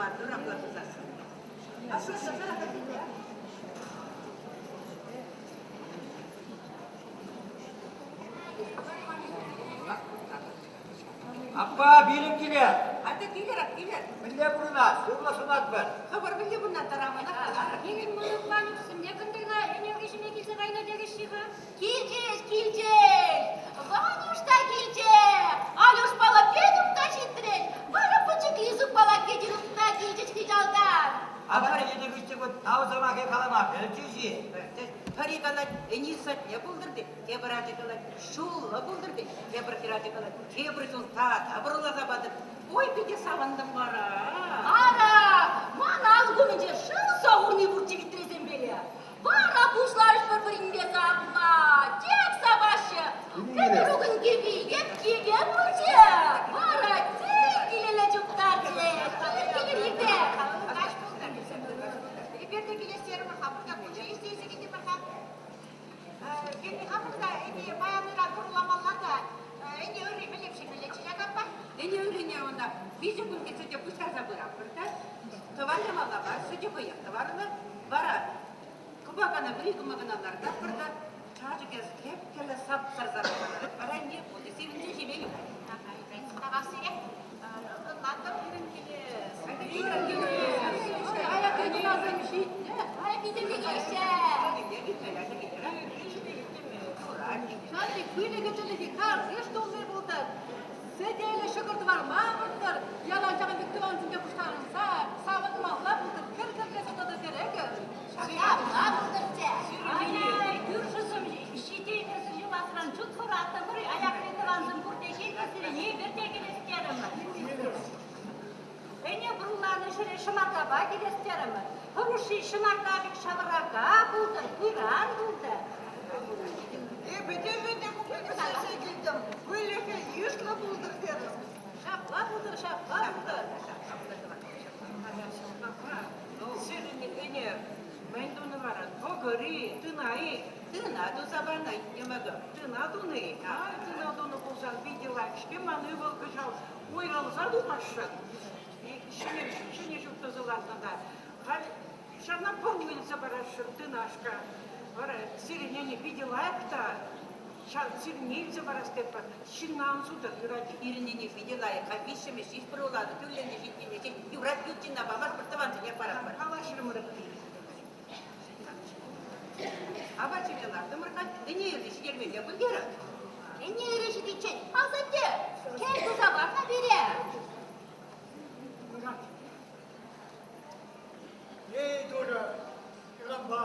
Маттур апла пулсассӑн. Аппа, пирӗн киле. Атя килӗр, килӗр. Мӗнле пурӑнать? Сывлӑх сунатпӑр. Хӑвӑр мӗнле пурӑнать тарамана? Пирӗн мӑнукпа Нюксемне кӑнтӑрла ӗнерхи ҫиме килсе кайнӑ терӗҫ-ши-ха? Килчӗҫ, килчӗҫ! Ванюш та килчӗ! Алюшпала Петюк та ҫитрӗҫ! Вара пӗчӗк Лизукпала Кӗтерук та килчӗҫ хыҫалтан. Аппа, йӗнӗ тав сӑмахӗ калама пӗлчӗҫ-и? Пӗри калать, ӗни сӑтне пултӑр тет, тепӗр ача калать, ҫуллӑ пултӑр тет, тепӗр хӗрача калать, тепӗр ҫул тата пӑруласа патӑр. Ой, питӗ савӑнтӑм вара. Ара, ман алӑк умӗнче шыв сӑхурни пурччӗ витресемпеле. Вара пуҫларӗҫ пӗр-пӗринпе савма, тек саваҫҫӗ. Кӗтерукӑн кӗпи еткипе пулчӗ. Вара тин килелле чуптарчӗ. Килӗр ирте. Каҫ пулнӑ. Эпир те килес терӗмӗр-ха, пурта куччӗ илсе килтӗмӗр-ха. Пирӗн хамӑр та ӗне паян ыран пӑруламалла та ӗне ырри мӗнле пӗҫермеллеччӗ ҫак аппа? Ӗне ыррине ӑна виҫӗ кун сӗте пуҫтарса пыратпӑр та тӑварламалла мар, сӗтӗ хӑех тӑварлӑ. Вара кӑмакана вӗри кӑмакана лартатпӑр та чашӑкӗ хӗп-хӗрлӗ сап-сарса тухать. Вара не пулӗ, сивӗнсе ҫиме юрать. Тавах сире. Ӑнлантӑм. Пирӗн киле. Ҫав пек выльӑхӗ-чӗрлӗхӗ картиш тулли пултӑр, сӗтелӗ ҫӑкӑр тӑварма пултӑр, ялан ҫавӑн пек тӑвансемпе пуҫтарӑнса савӑнмалла пултӑр, кӗр-кӗрлесе тӑтӑр кӗрекӗр. Ҫапла пултӑрччӗ. Ай-ай, кӳршӗсем ҫитеймесӗр юласран чут хӑраттӑмӑр, аякри тӑвансем пурте ҫитнӗ сире эпир те килес терӗмӗр. Ӗне пӑруланӑ ҫӗре ҫӑмартапа килес терӗмӗр. Хӑрушши ҫӑмарта пек ҫаврака пултӑр, пыран пултӑр. Эпӗ те ӗнтӗ кукленсе килтӗм. Выльӑхӗ йышлӑ пултӑр терӗм. Ҫапла пултӑр, ҫапла пултӑр. Сирӗн ӗне мӗн тунӑ вара? Вӑкӑр-и, тына-и? Тына туса панӑ, йӑмӑкӑм. Тына туни? Ай, тына тунӑ пулсан питӗ лайӑх-ҫке ман ывӑл кӑҫал уйрӑлса тухасшӑн. Ҫӗнӗ ҫурт тӑсӑлатнӑ та. Халь ҫавна пӑру илсе парасшӑн тынашка. Вара сирӗн ӗне питӗ лайӑх та, ҫав сирӗнне илсе парас тетпӗр. Ҫынна ан сутӑр, юрать. Пирӗн ӗне питӗ лайӑх. Халь виҫҫӗмӗш ҫеҫ пӑруланӑ, тӳрленсе ҫитнине ҫеҫ юрать ют ҫынна памастпӑр, тӑвансене паратпӑр. Калаҫрӑмӑр. Апат ҫиме лартӑмӑр халь, ӗне ырри ҫитермелле пуль Ӗне ырри ҫитиччен, асатте, кӗл туса пар-ха пире. Эй, Турӑ, ырӑпа,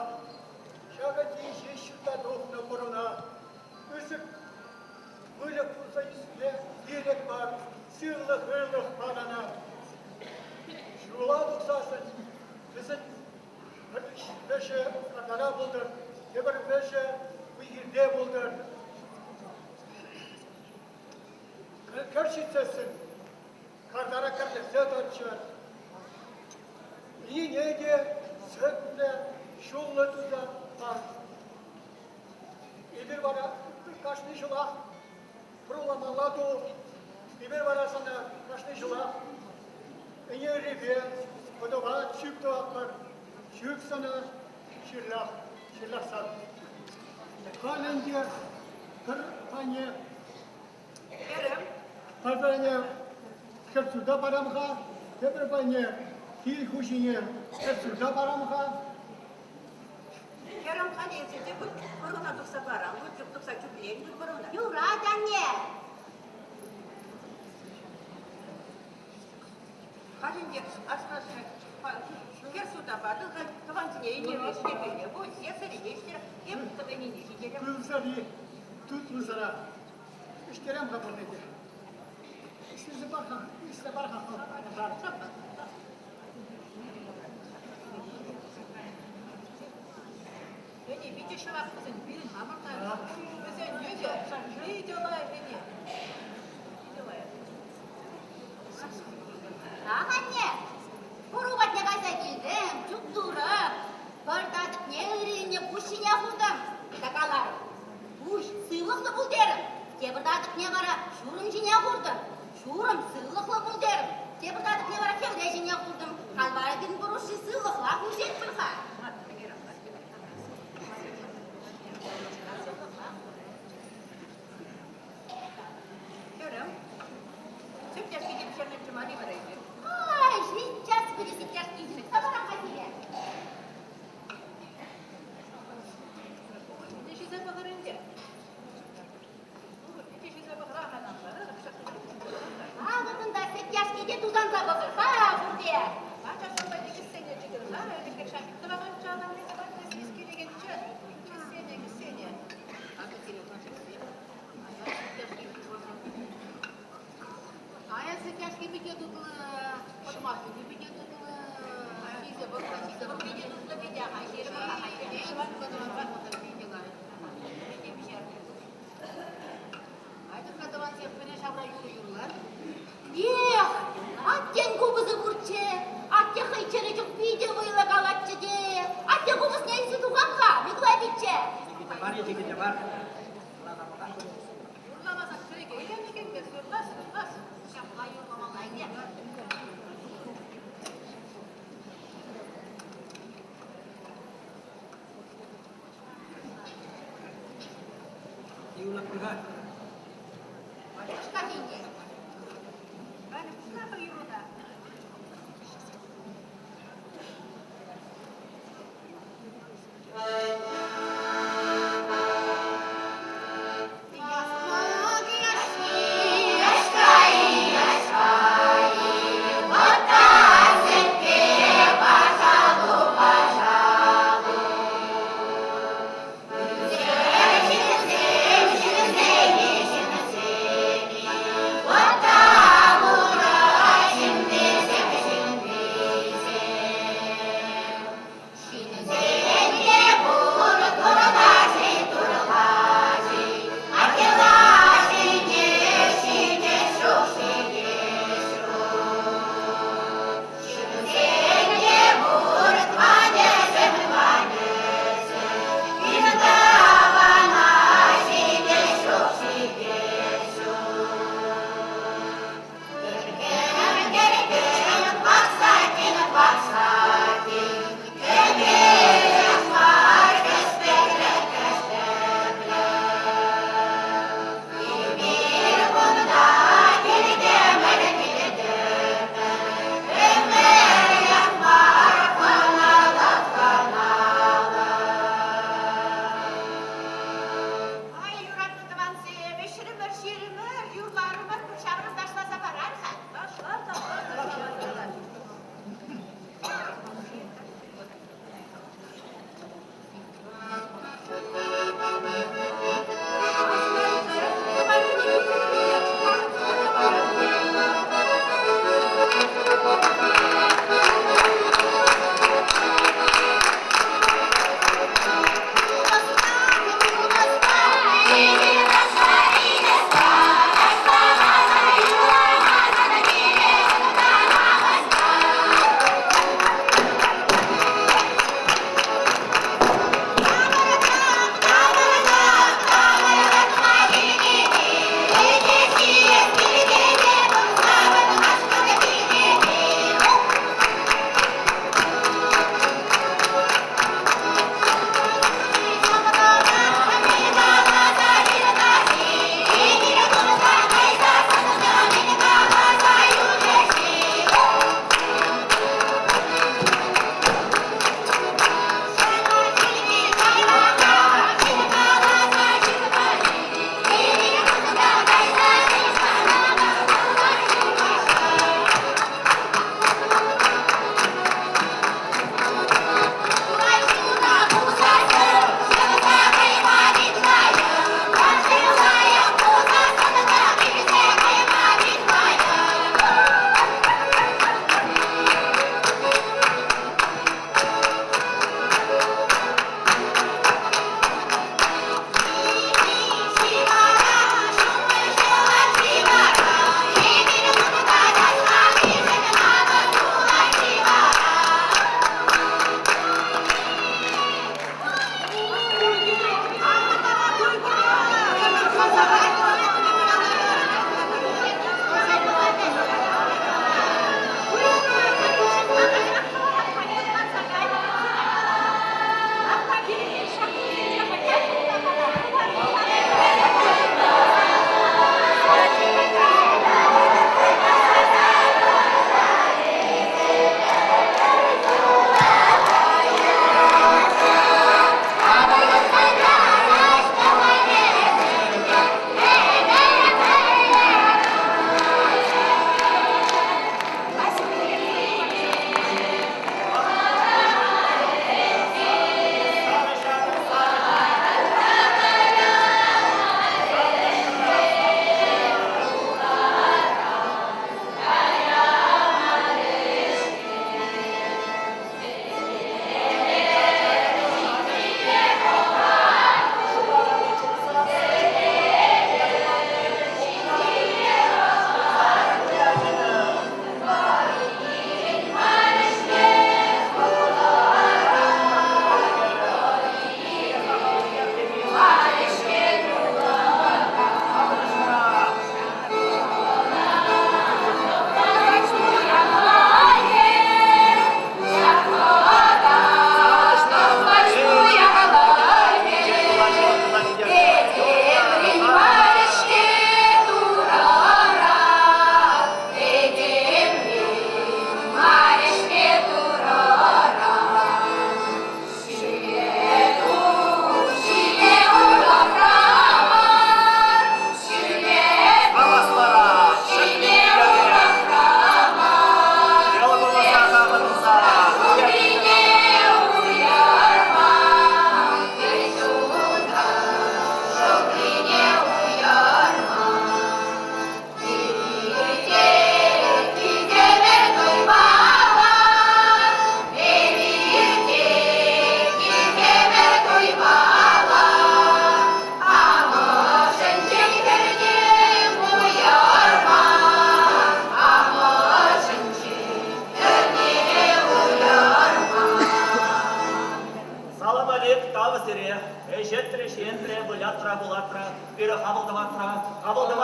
ҫакӑ тин ҫеҫ ҫутта тухнӑ пӑруна пысӑк выльӑх пулса ӳсме ирӗк пар, сывлӑх, ырлӑх пар ӑна. Ҫула тухсассӑн вӗсен пӗр вӗҫӗ картара пултӑр, тепӗр вӗҫӗ уй-хирте пултӑр. Кӗр ҫитсессӗн картара кӗрлесе тӑччӑр. Ӗнине те сӗтлӗ, ҫуллӑ туса пар. Эпир вара кашни ҫулах пӑруламалла ту. Эпир вара сана кашни ҫулах ӗне ыррипе пӑтӑпа чӳк тӑватпӑр. Чӳк сана ҫырлах, ҫырлахсан. Халь ӗнтӗ пӗр пайне Хӗрӗм. Пӗр пайне хӗрсурта парам-ха, тепӗр пайне кил хуҫине хӗрсурта парам-ха. Хӗрӗм, халь эсӗ те пӑруна тухса парам, вот тухса чӳклен пӑруна. Юрать, анне. Халь ӗнтӗ аслашшӗ хӗр суда патӑн, халь тӑвансене ӗнерме ҫитермелле пуль, сӗрине ӗҫтер, эп ӗнене ҫитерем. Пыл сӑри, тутлӑ сӑра. Ӗҫтерем-ха пурне те. Ӗҫлесе пар-ха, ӗҫсе пар-ха. Ӗне питӗ ҫӑвас вӗсен, пирӗн хамӑр та. Вӗсен йӑхӗ питӗ лайӑх ӗне. Питӗ лайӑх. Ах, анне, пӑру патне кайса килтӗм, чуптурӑм. Пӗр татӑкне ыррине пуҫ ҫине хутӑм та каларӑм. Пуҫ сывлӑхлӑ пул терӗм. Тепӗр татӑкне вара ҫурӑм ҫине хуртӑм. Ҫурӑм сывлӑхлӑ пул терӗм. Тепӗр татӑкне вара хӗвре ҫине хутӑм. Халь вара пирӗн пӑрушши сывлӑхлах ӳсетпӗр-ха. Хӗрӗм, сӗт яшки те пӗҫернӗччӗ мар-и вара эпир? Ай, сейчас вӗри сӗт яшки ҫыртса парам-ха сире. Пурне ҫисе пӑхӑр ӗнтӗ. Пурне ҫисе пӑхӑр-ха Акӑ кунта сӗт яшки те тутанса пӑхӑр-ха пурте. Ачасемпе кӗсене чикӗр-ха, ӗлӗкрех шамик тӑваканччӗ, анамне тӑватнӑ килекенччӗ. Кӗсене, кӗсене. Акӑ сире кӗсене. Ая сӗт яшки питӗ тутлӑ, пӑтмаххи питӗ тутлӑ. Ҫисе пӑхнӑ, ҫисе пӑхнӑ. Питӗ тутлӑ питӗ, Айтӑр-ха, тӑвансем, пӗре ҫавра юрӑ юрлар. Эх, аттен купӑсӗ пурччӗ. Атте хӑй чӗрӗ чух питӗ вӑйлӑ калатчӗ те. Атте купӑсне илсе тухам-ха, Микулай пичче. Чикӗте мар, чикӗте мар. Юрламасан кӗреке иленекен пек юрлас, юрлас. Ҫапла юрламалла ӗнтӗ. Юрлап пыр-ха. Пуҫла ӗнтӗ. Ваня, пуҫла-ха юрруна.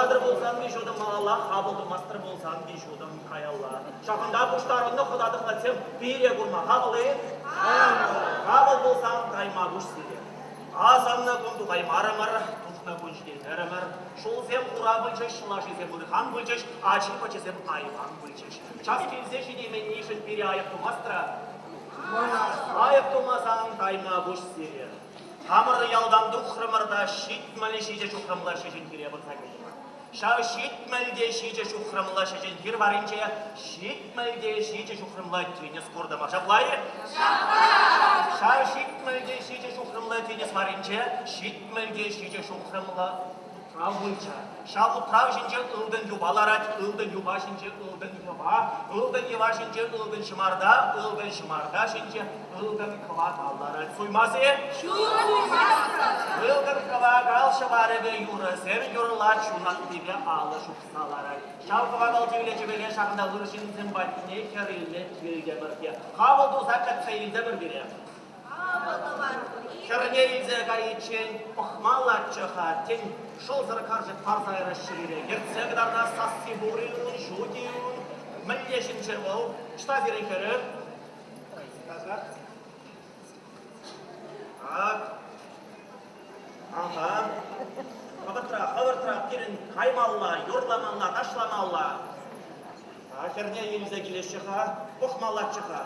тӑватӑр пулсан виҫ утӑм малалла, хапӑл тумастӑр пулсан виҫ утӑм каялла. Ҫакӑнта пуҫтарӑннӑ хӑта-тӑхлачсем пире курма хапӑл-и? Хапӑл пулсан кайма пуҫ сире. Асӑннӑ кун тухаймарӑмӑр, тухнӑ кун ҫитеймерӗмӗр. Ҫулсем хура пулчӗҫ, лашисем ырхан пулчӗҫ, ачи-пӑчисем айван пулчӗҫ. Час килсе ҫитейменнишӗн пире айӑп тумастӑр-а? Айӑп тумасан кайма пуҫ сире. Хамӑр ялтан тухрӑмӑр та 77 ҫухрӑмлӑ ҫеҫенхире пырса кӗтӗмӗр. Ҫав 77 ҫухрӑмлӑ ҫеҫенхир варринче 77 ҫухрӑмлӑ тинӗс куртӑмӑр. Ҫапла-и? Ҫапла! Ҫав 77 ҫухрӑмлӑ тинӗс варринче 77 ҫухрӑмлӑ утрав пулчӗ. Ҫав утрав ҫинче ылтӑн юпа ларать, ылтӑн юпа ҫинче ылтӑн йӑва, ылтӑн йӑва ҫинче ылтӑн ҫӑмарта, ылтӑн ҫӑмарта ҫинче ылтӑн кӑвакал ларать. Суймас-и? Ылтӑн кӑвакал ҫӑварӗпе юрӑсем юрлать, ҫунаттипе алӑ ҫупса ларать. Ҫав кӑвакал тивлечӗпеле ҫакӑнта ыр ҫынсем патне хӗр илме килтӗмӗр те хапӑл туса кӗтсе илтӗмӗр пире. Хӗрне илсе кайиччен пӑхмаллаччӗ-ха, тен, шӑлсӑр карчӑк парса яраҫҫӗ пире. Ертсе кӑтартас сасси пур-и ун, ҫук-и ун? Мӗнле ҫынччӗ вӑл? Ӑҫта сирӗн хӗрӗр? Так. Так. Аха. Хӑвӑртрах, хӑвӑртрах пирӗн каймалла, юрламалла, ташламалла. А хӗрне илсе килеҫҫӗ-ха, пӑхмаллаччӗ-ха.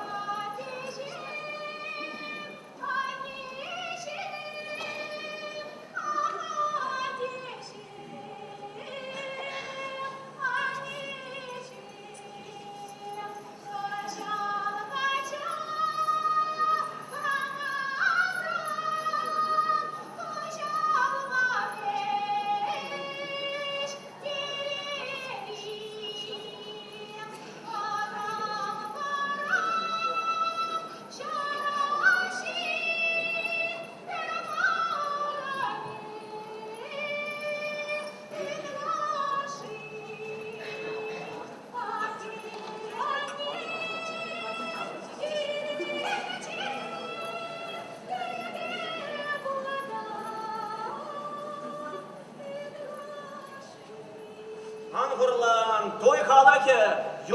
Ан хурлан, туй халӑхӗ,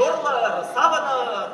юрлӑр, савӑнӑр!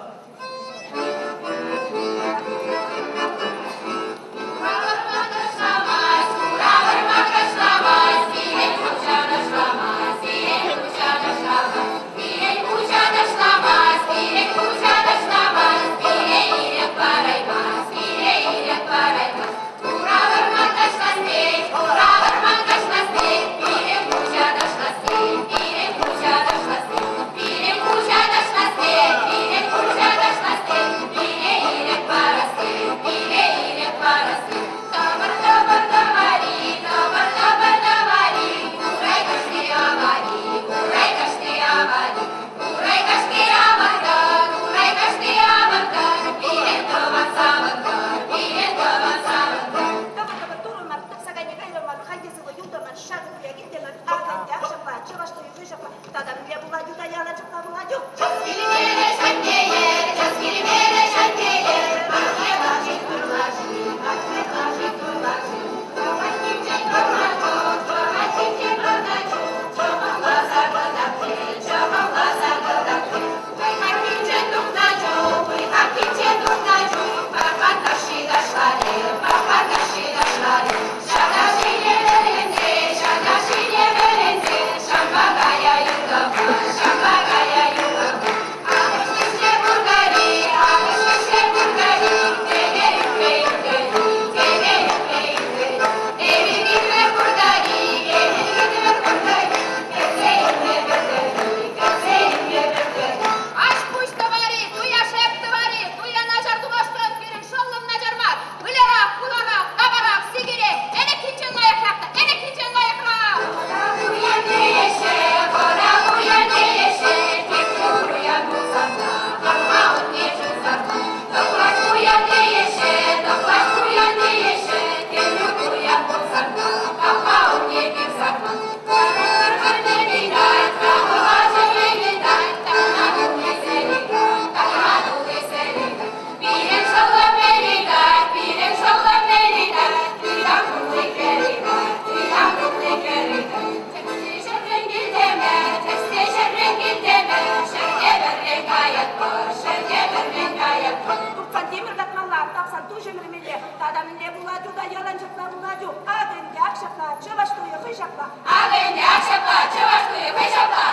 мӗнле пулать унта, ялан ҫапла пулать. Акӑ ӗнтӗ, ак ҫапла, чӑваш туйӗ хӑй ҫапла. Акӑ ӗнтӗ, ак ҫапла, чӑваш туйӗ хӑй ҫапла.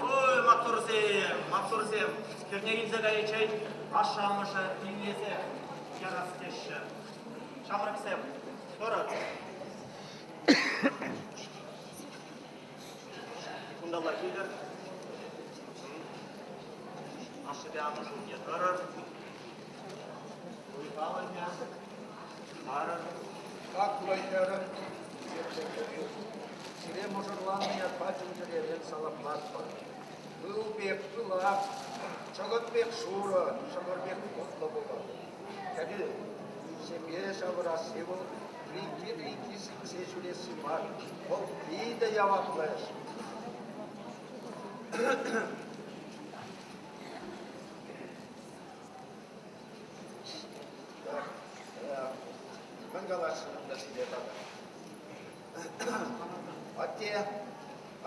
Ой, маттурсем, маттурсем, хӗрне илсе кайиччен ашшӗ-амӑшӗ пиллесе ярас теҫҫӗ. Ҫамрӑксем, тӑрӑр. Кунталла килӗр. Ашшӗпе амӑшӗ умне тӑрӑр. Уйхалӑхӗ, арӑр. Хаклӑ хӗрӗм, хисеплӗ кӗрӳ, сире мӑшӑрланнӑ ятпа чун-чӗререн саламлатпӑр. Пыл пек пылак, чӑкӑт пек шурӑ, ҫӑкӑр пек тутлӑ пулӑр. Кӗрӳ, ҫемье ҫавӑрасси вӑл тринки-тринки сиксе ҫӳресси мар, вӑл питӗ яваплӑ ӗҫ. Мӗн каласшӑн унта сире тата? Атте,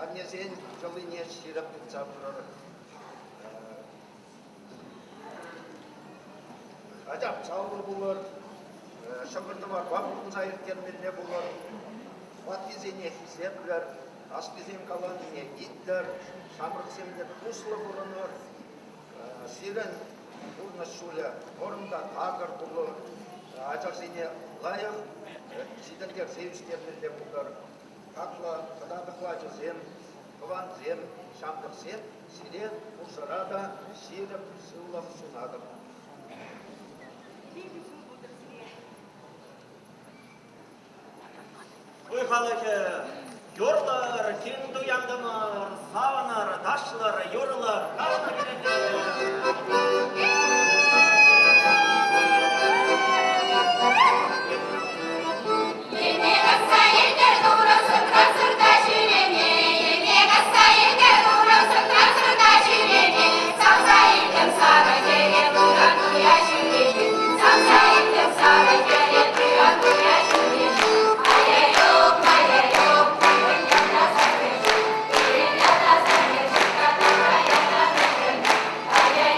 аннесен йӑлине ҫирӗп тытса пырӑр. Ачам савлӑ пулӑр, ҫӑкӑр-тӑварпа пурӑнса ирттермелле пулӑр, ваттисене хисеплӗр, аслисем каланине итлӗр, ҫамрӑксемпе туслӑ пурӑнӑр. Сирӗн пурнӑҫ ҫулӗ вӑрӑм та такӑр пулӑр, ачасене лайӑх ҫитӗнтерсе ӳстермелле пултӑр. Хаклӑ кӑтартӑклӑ ачасем, тӑвансем, ҫамрӑксем, сире пурсӑра та ҫирӗп сывлӑх сунатӑп. Туй халӑхӗ, юрлӑр, кин туянтӑмӑр, савӑнӑр, ташлӑр, юрлӑр, кашни килте. Ене касса илтӗр турӑ сӑтра сӑрта ҫӳреме, ене касса илтӗр турӑ сӑтра сӑрта ҫӳреме, савса илтӗм сарӑ хӗре туя туя ҫӳреме, савса илтӗм сарӑ хӗре туя туя ҫӳреме. Ай-яй-юк, ай-яй-юк, пирӗн ялта сар хӗр ҫук, пирӗн ялта сар хӗр ҫук та тура ялта сар хӗр.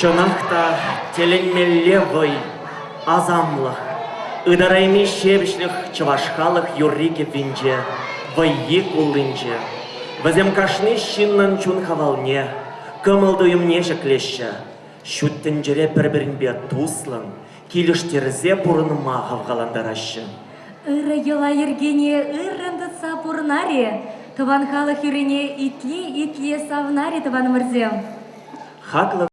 Чӑнах та тӗлӗнмелле вӑй, асамлӑх, ытарайми ҫепӗҫлӗх чӑваш халӑх юрри-кӗввинче, вӑййи-куллинче. Вӗсем кашни ҫыннӑн чун хавалне, кӑмӑл-туйӑмне ҫӗклеҫҫӗ, ҫут тӗнчере пӗр-пӗринпе туслӑн, килӗштерсе пурӑнма хавхалантараҫҫӗ. Ырӑ йӑла-йӗркене ыррӑн тытса пурӑнар-и? Тӑван халӑх юррине итле-итле савӑнар-и тӑванӑмӑрсем? Хаклӑ.